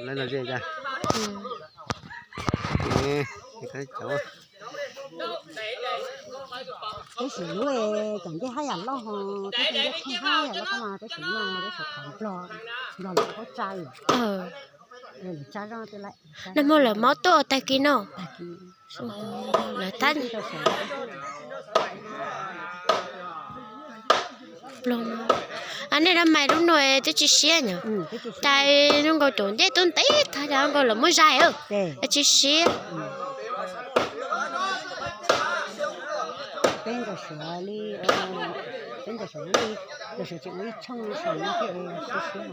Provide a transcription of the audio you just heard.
Lawv los ze cas? Peb sim lub kom ncej haj yam loj ho, peb tus ncej pheej haj yam loj mas peb sim no peb sim thov Nplog, Nplog lawv paub tsa lawm, lawv tsa zoj twb lawm. Nag hmo lawv maub tuaj tag kis no. Lawv tab Ploog. Nej rab mais lub nuav twb tsis siab nyom. Tais zoo nkaus caum ncej tub ntev tag, zoo nkaus lawv muab zais, tsis siab. Peb ntaus suav li, peb ntaus suav li, ntaus suav tseem ua ib tshooj saum no thiaj siab siab.